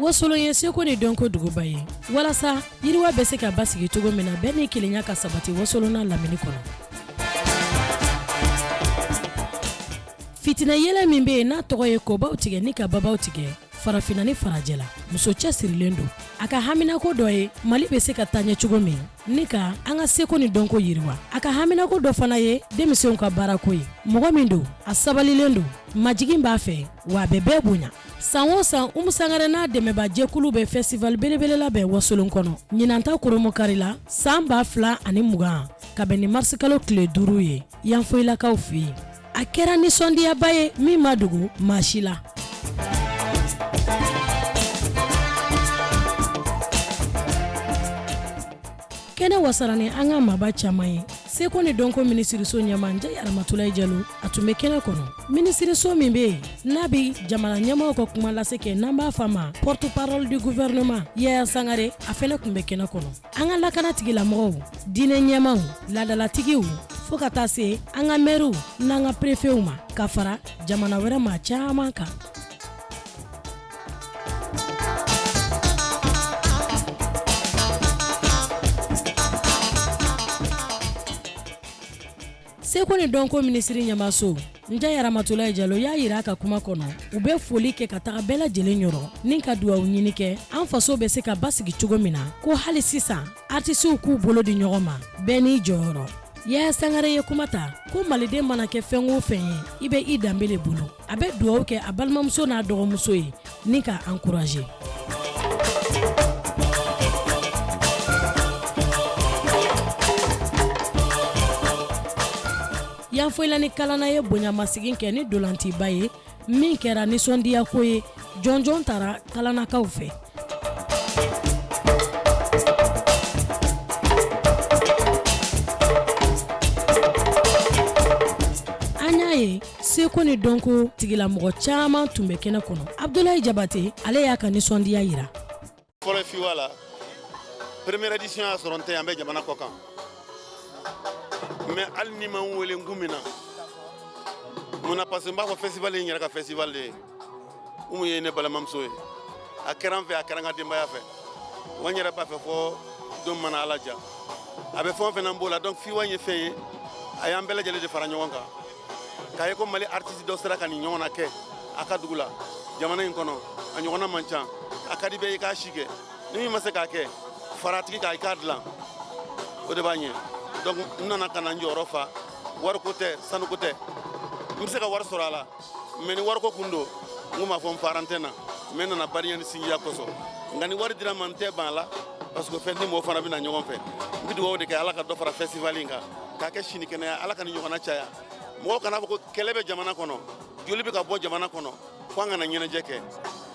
Wasolon ye seko ni dɔnko duguba ye. Walasa yiriwa bɛ se ka basigi cogo min na, bɛn ni kelenya ka sabati Wasolon n'a lamini kɔnɔ. Fitinɛ yɛlɛ min bɛ yen n'a tɔgɔ ye kɔbaw tigɛ ni ka babaw tigɛ farafinna ni farajɛla, muso cɛsirilen don. A ka haminako dɔ ye Mali bɛ se ka taa ɲɛ cogo min ni ka an ka seko ni dɔnko yiriwa. A ka haminako dɔ fana ye denmisɛnw ka baarako ye. Mɔgɔ min don, a sabalilen don, majigin b'a fɛ, wa a bɛ bɛɛ bonya. San o san, Umu Sangare n'a dɛmɛbajɛkulu bɛ festival belebele labɛn Wasolon kɔnɔ. Ɲinan ta koromokarila san 2020 ka bɛn ni marisikalo tile 5 ye Yanfoyilakaw fɛ yen. A kɛra nisɔndiyaba ye min ma dogo maa si la. Kɛnɛ wasara ni an ka maaba caman ye. Seko ni dɔnko minisiriso ɲɛmaa Njayi Aramatulayi Jalo, a tun bɛ kɛnɛ kɔnɔ. Minisiriso min bɛ yen n'a bɛ jamana ɲɛmaaw ka kuma lase kɛ, n'an b'a fɔ a ma porte parole du gouvernement, Yaya Sangare, a fana tun bɛ kɛnɛ kɔnɔ. An ka lakana tigilamɔgɔw, diinɛ ɲɛmaaw, laadalatigiw, fo ka taa se an ka mɛriw n'an ka perefew ma, ka fara jamana wɛrɛ maa caman kan. Seko ni dɔnko minisiri ɲɛmaaso Njayi Aramatulayi Jalo y'a jira a ka kuma kɔnɔ, u bɛ foli kɛ ka taga bɛɛ lajɛlen yɔrɔ ni ka dugawu ɲini kɛ an faso bɛ se ka basigi cogo min na, ko hali sisan artisiw k'u bolo di ɲɔgɔn ma, bɛɛ n'i jɔyɔrɔ. Yaya Sangare ye kuma ta ko maliden mana kɛ fɛn o fɛn ye, i bɛ i danbe de bolo. A bɛ dugawu kɛ a balimamuso n'a dɔgɔmuso ye ni k'a encourager. Yanfoyila ni Kalana ye bonyamasegin kɛ ni ntolanciba ye min kɛra nisɔndiyako ye, jɔnjɔn tara Kalanakaw fɛ. An y'a ye seko ni dɔnko tigilamɔgɔ caman tun bɛ kɛnɛ kɔnɔ. Abudulayi Jabate, ale y'a ka nisɔndiya jira. Fɔlɔ FIWA la, première édition y'a sɔrɔ n tɛ yan, n bɛ jamana kɔ kan, mais hali ni ma n wele, n kun bɛ na. Mun na? Parce que n b'a fɔ festival ye n yɛrɛ ka festival de ye. Umu ye ne balimamuso ye, a kɛra n fɛ, a kɛra n ka denbaya fɛ, wa n yɛrɛ b'a fɛ fɔ don mana Ala ja, a bɛ fɛn o fɛn na, n b'o la. Donc FIWA ye fɛn ye, a y'an bɛɛ lajɛlen de fara ɲɔgɔn kan k'a ye ko Mali artiste dɔ sera ka nin ɲɔgɔn na kɛ a ka dugu la, jamana in kɔnɔ a ɲɔgɔnna man ca. A ka di bɛɛ i k'a si kɛ, ni min ma se k'a kɛ, fara tigi kan, i k'a dilan, o de b'a ɲɛ. Donc n nana ka na n jɔyɔrɔ fa. Wariko tɛ, sanuko tɛ, n bɛ se ka wari sɔrɔ a la, mais ni wariko kun don, n ko m'a fɔ n fara, n tɛ na, mais n nana badenya ni sinjiya kosɔn. Nka ni wari dira n ma, n tɛ ban a la, parce que fɛn ni mɔgɔ fana bɛ na ɲɔgɔn fɛ. N bɛ dugawu de kɛ, Ala ka dɔ fara festival in kan k'a kɛ sini kɛnɛya, Ala ka ni ɲɔgɔnna caya. Mɔgɔw kana fɔ ko kɛlɛ bɛ jamana kɔnɔ, joli bɛ ka bɔ jamana kɔnɔ, fo an kana ɲɛnajɛ kɛ.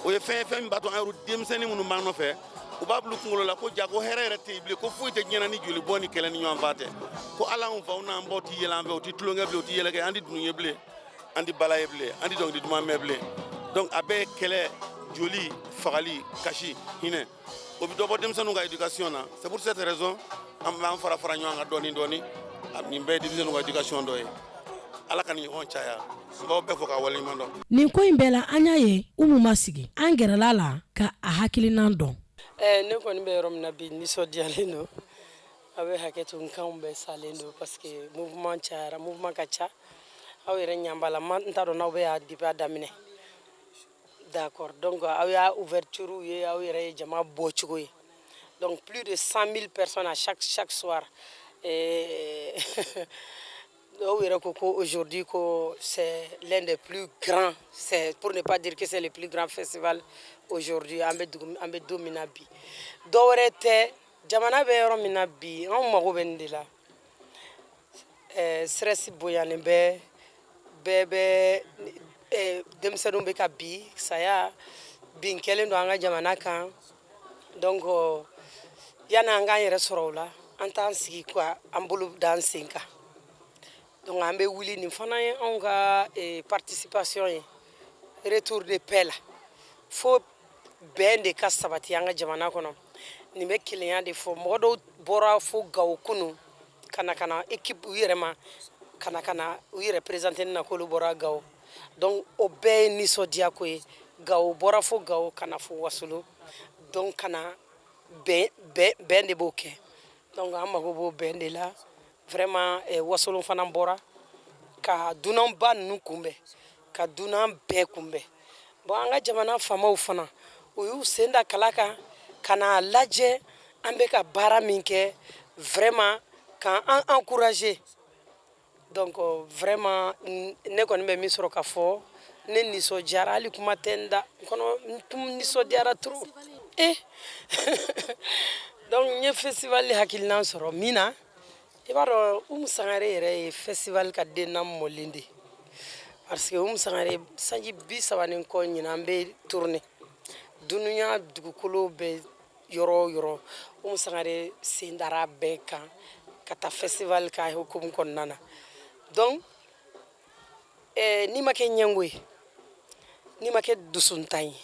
O ye fɛn ye, fɛn min b'a to an yɛrɛ denmisɛnnin minnu b'an nɔfɛ, u b'a bila u kunkolo la ko ja ko hɛrɛ yɛrɛ tɛ yen bilen, ko foyi tɛ diɲɛ na ni joli bɔ ni kɛlɛ ni ɲɔgɔn fa tɛ, ko ala anw faw n'an baw tɛ yɛlɛ an fɛ, u tɛ tulonkɛ bilen, u tɛ yɛlɛ kɛ, an tɛ dunun ye bilen, an tɛ bala ye bilen, an tɛ dɔnkili duman mɛn bilen. Donc a bɛɛ ye kɛlɛ, joli, fagali, kasi, hinɛ. O bɛ dɔ bɔ denmisɛnninw ka éducation na. C'est pour cette raison an b'an fara fara ɲɔgɔn kan dɔɔni dɔɔni. Nin bɛɛ ye denmisɛnninw ka éducation dɔ ye. Ala ka nin ɲɔgɔn caya. N b'aw bɛɛ fo k'a waleɲuman dɔn. Nin ko in bɛɛ la, an y'a ye Umu ma sigi, an gɛrɛla la ka a hakilinan dɔn. Ne kɔni bɛ yɔrɔ min na bi, nisɔndiyalen don. Aw bɛ hakɛ to, n kanw bɛɛ salen don parce que mouvement cayara, mouvement ka ca. Aw yɛrɛ ɲɛ b'a la, n t'a dɔn n'aw bɛ y'a depuis a daminɛ. D'accord, donc aw y'a ouverture ye, aw yɛrɛ ye jama bɔcogo ye. Donc plus de 100 000 personnes à chaque soir. Dɔw yɛrɛ ko ko aujourd'hui ko c'est l'un des plus grands, c'est pour ne pas dire que c'est le plus grand festival aujourd'hui. An bɛ dugu, an bɛ don min na bi, dɔ wɛrɛ tɛ, jamana bɛ yɔrɔ min na bi, anw mago bɛ nin de la. Stress bonyanen bɛ bɛɛ bɛ, denmisɛnninw bɛ ka bi saya bin kɛlen don an ka jamana kan. Donc yanni an k'an yɛrɛ sɔrɔ o la, an t'an sigi ka an bolo da an sen kan. Donc an bɛ wuli, nin fana ye anw ka participation ye retour de paix la, fo bɛn de ka sabati an ka jamana kɔnɔ. Nin bɛ kelenya de fɔ. Mɔgɔ dɔw bɔra fo Gawo kunun ka na, ka na équipe u yɛrɛ ma, ka na, ka na u yɛrɛ présenter na k'olu bɔra Gawo. Donc o bɛɛ ye nisɔndiya ko ye. Gawo bɔra fo Gawo ka na fo Wasolon, donc ka na bɛn. Bɛn de b'o kɛ. Donc an mago b'o bɛn de la vraiment. Wasolon fana bɔra ka dunanba ninnu kunbɛn, ka dunan bɛɛ kunbɛn. Bon, an ka jamana faamaw fana, u y'u sen da kala kan ka n'a lajɛ an bɛ ka baara min kɛ, vraiment k'an encourager. Donc vraiment, ne kɔni bɛ min sɔrɔ ka fɔ, ne nisɔndiyara, hali kuma tɛ n da n kɔnɔ, n nisɔndiyara trop. Donc n ye festival hakilina sɔrɔ min na, i b'a dɔn, Umu Sangare yɛrɛ ye festival ka den mɔlen de, parce que Umu Sangare sanji 30 ni kɔ ɲinan, an bɛ tourner dunuya dugukolo bɛ yɔrɔ o yɔrɔ, Umu Sangare sen dara bɛɛ kan ka taa festival ka hukumu kɔnɔna na. Donc n'i ma kɛ ɲɛngo ye, n'i ma kɛ dusuntan ye,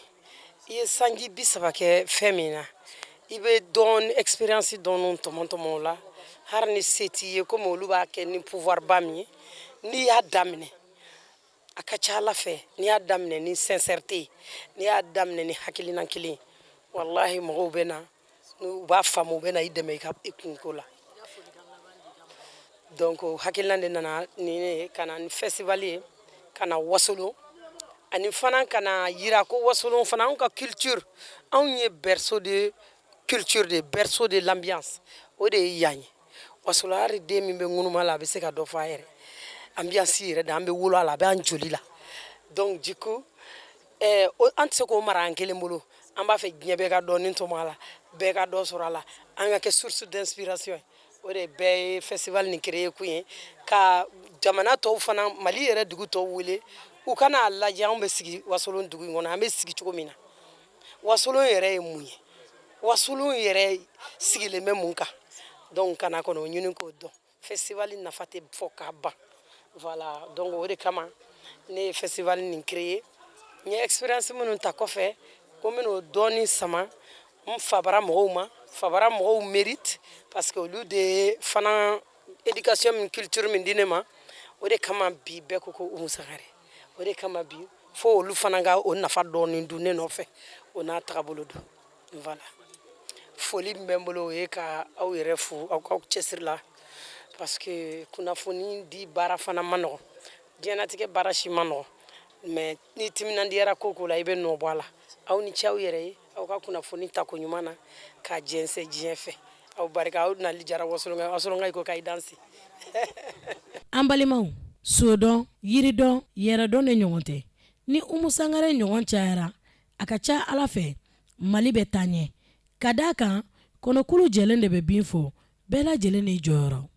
i ye sanji 30 kɛ fɛn min na, i bɛ dɔɔni expérience dɔɔni tɔmɔ tɔmɔ o la. Hali ni se t'i ye, komi olu b'a kɛ ni pouvoir ba min ye, n'i y'a daminɛ, a ka ca Ala fɛ, n'i y'a daminɛ ni sincérité, n'i y'a daminɛ ni hakilina kelen ye, walahi, mɔgɔw bɛ na, u b'a faamu, u bɛ na i dɛmɛ i ka i kunko la. Donc hakilina de nana ni ne ye ka na ni festival ye, ka na Wasolon, ani fana ka na yira ko Wasolon fana, anw ka culture, anw ye berceau de culture de, berceau de l'ambiance, o de ye yan ye. Wasolon, hali den min bɛ ŋunuma la, a bɛ se ka dɔ fɔ a yɛrɛ ambiance yɛrɛ de. An bɛ wolo a la, a bɛ an joli la. Donc du coup, an tɛ se k'o mara an kelen bolo. An b'a fɛ diɲɛ bɛɛ ka dɔɔni tɔmɔ a la, bɛɛ ka dɔ sɔrɔ a la, an ka kɛ source d'inspiration ye. O de bɛɛ ye festival nin créer kun ye, ka jamana tɔw fana, Mali yɛrɛ dugu tɔw wele, u ka n'a lajɛ anw bɛ sigi Wasolon dugu in kɔnɔ, an bɛ sigi cogo min na, Wasolon yɛrɛ ye mun ye, Wasolon yɛrɛ sigilen bɛ mun kan. Donc ka na kɔnɔ o ɲini k'o dɔn. Festival nafa tɛ fɔ k'a ban. Voilà, donc o de kama ne ye festival nin créer. N ye expérience minnu ta kɔfɛ, ko n bɛn'o dɔɔni sama n fabara mɔgɔw ma. Fabara mɔgɔw mérite, parce que olu de fana éducation min, culture min di ne ma, o de kama bi bɛɛ ko ko Umu Sangare. O de kama bi fo olu fana ka o nafa dɔɔni dun ne nɔfɛ, o n'a tagabolo don. Voilà, foli min bɛ n bolo, o ye ka aw yɛrɛ fo aw k'aw cɛsiri la, parce que kunnafoni di baara fana ma nɔgɔn, diɲɛnatigɛ baara si ma nɔgɔn, mais ni timinandiyara ko ko la, i bɛ nɔ bɔ a la. Aw ni ce aw yɛrɛ ye, aw ka kunnafoni tako ɲuman na k'a jɛnsɛn diɲɛ fɛ. Aw barika, aw nali jara Wasolonka. Wasolonka ko k'a danse. An balimaw, sodɔn, yiridɔn, yɛrɛdɔn de ɲɔgɔn tɛ. Ni Umu Sangare ɲɔgɔn cayara, a ka ca Ala fɛ, Mali bɛ taa ɲɛ, ka d'a kan kɔnɔkulu jɛlen de bɛ bin fɔ. Bɛɛ lajɛlen n'i jɔyɔrɔ.